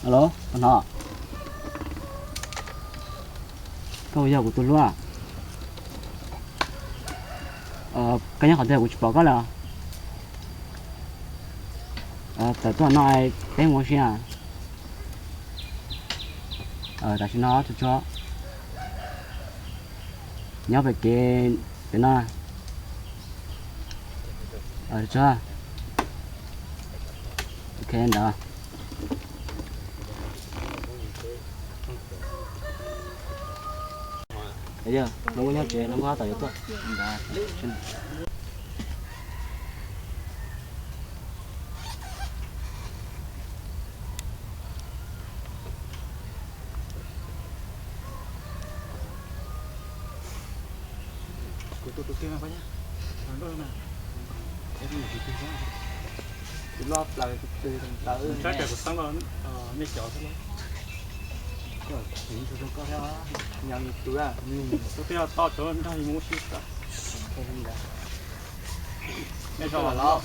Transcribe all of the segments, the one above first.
Alo, hnov. Koj yog kuv tus hlub. Koj nyob qhov twg kuv tsis pom koj lawm. Tawm tuaj no peb mus ua si. Tam sim no tsuag tsuag. Nyob pem kev pem no. Tsuag. Ok ntawd. Yog no nyob tsev no nyob tau yuav tuaj. Kuv tus tus twg mas, tus loj plaws tus twg tus ntawd. Sab cas kuv xeeb los nej cov xwb los. Koj thiab, yog tus twg tus twg toj cov nrog mus ua si. Nej zoo los.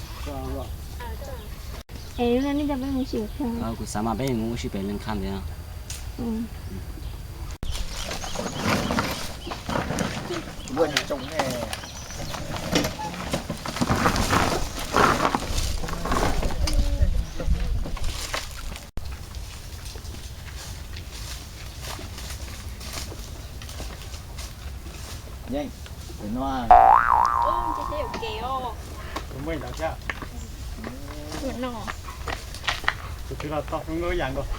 Es nej coj peb mus ua si pem. Kuv xav mas peb mus ua si pem Leej Qha ntawd. Yeej, no. Tus twg los tau nkauj yam nkaus.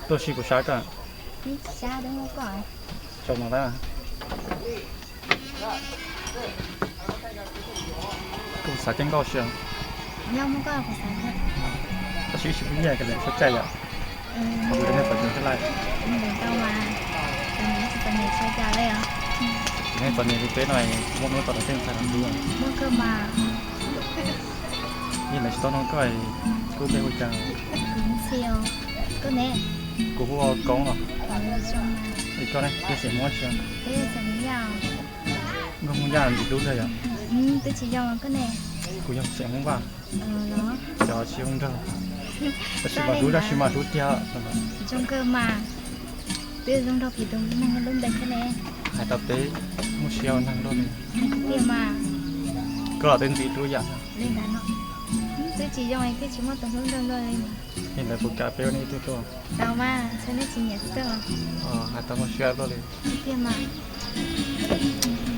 Tuaj si kuv sab koj. Tso no na. Kuv xav coj nkauj si. Tab sis ib tsis pub nyiaj kws lawm xav caij yom. Kuv nej txom nyem xwb laj. Kuv nej txom nyem li peb no, muaj hnub tau teej txhais los ntxiv. Yog lawv tsis tau nug koj, koj tej hu cas? Kuv hu ua Koob los. Es koj ne, peb xeem Hmoob tsi? Nkauj Hmoob Yaj ntxim hlub kawg yom. Kuv yog xeem Hmoob Vaj. Cov tsis zoo nraug, tab sis mas hlub, tab sis mas hlub tiag. Hais tau peb muaj sia ua neeg luaj li. Koj los twb ntxim hlub yam. Twb tsis zoo, twb tsis muaj tus hlub nrog luaj li. Yog lawv puas kam peb ua nej ib tug tuaj? Tau mas, ntshe nej tsis nyiam xwb. Hais tau muaj siab luaj li.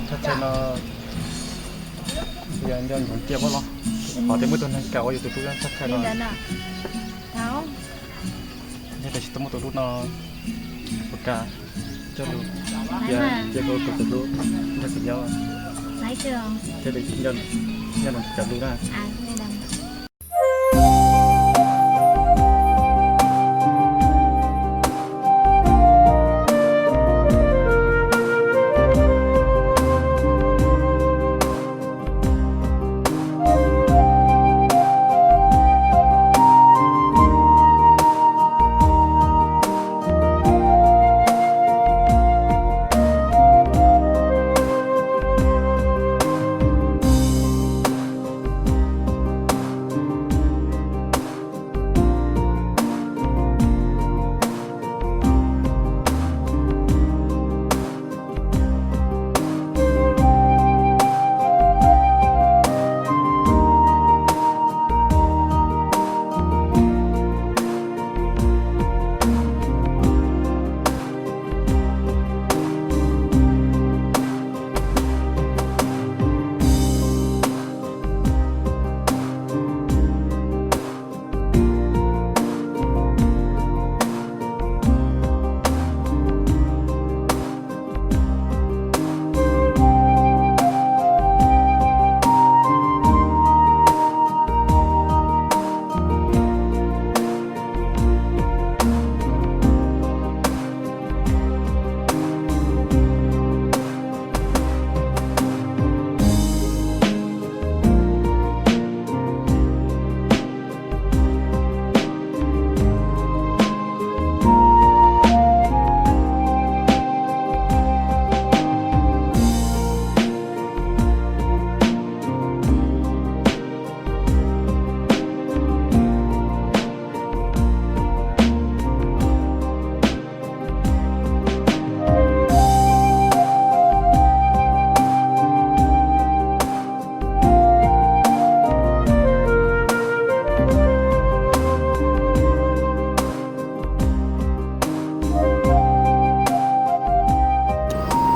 Tshaj txhais no yog nco ntsoov cia pab los, qhov twb muaj tus neeg kam ua yus tus hlub tshaj txhais no. Yog tias tsis tau muaj tus hlub no, puas kam coj lus cia, cia koj ua tus hlub nrog kuv nyob, thiaj li nco ntsoov cov lus na.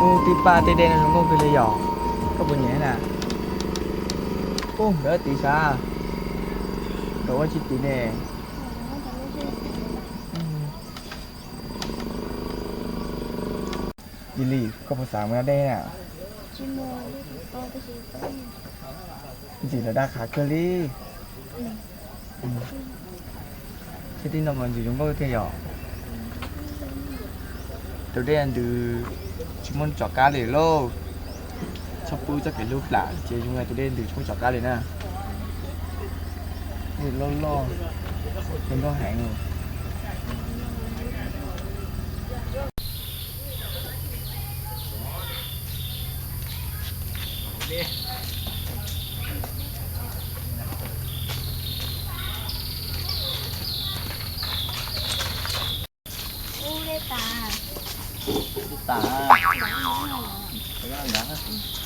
Ub, tib paj tej dej no zoo nkauj kawg li yom. Koj puas nyiam na? Ub, nkawd tiv sav, nkawd ua tsis tiv ne. Cia li, koj puas xav mus da dej na? Ntxim lawv da qhav kawg li. Thiab tib no mas ntxim zoo nkauj thiab yom. Tus dej ntws tsis muaj tsov qab li lauj. Txhob pub txoj kev hlub plam ces zoo li tus dej ntws tsis muaj tsov qab li na. Dej loj loj, dej loj heev. Ub, dej tas. Dej tas. Nrad.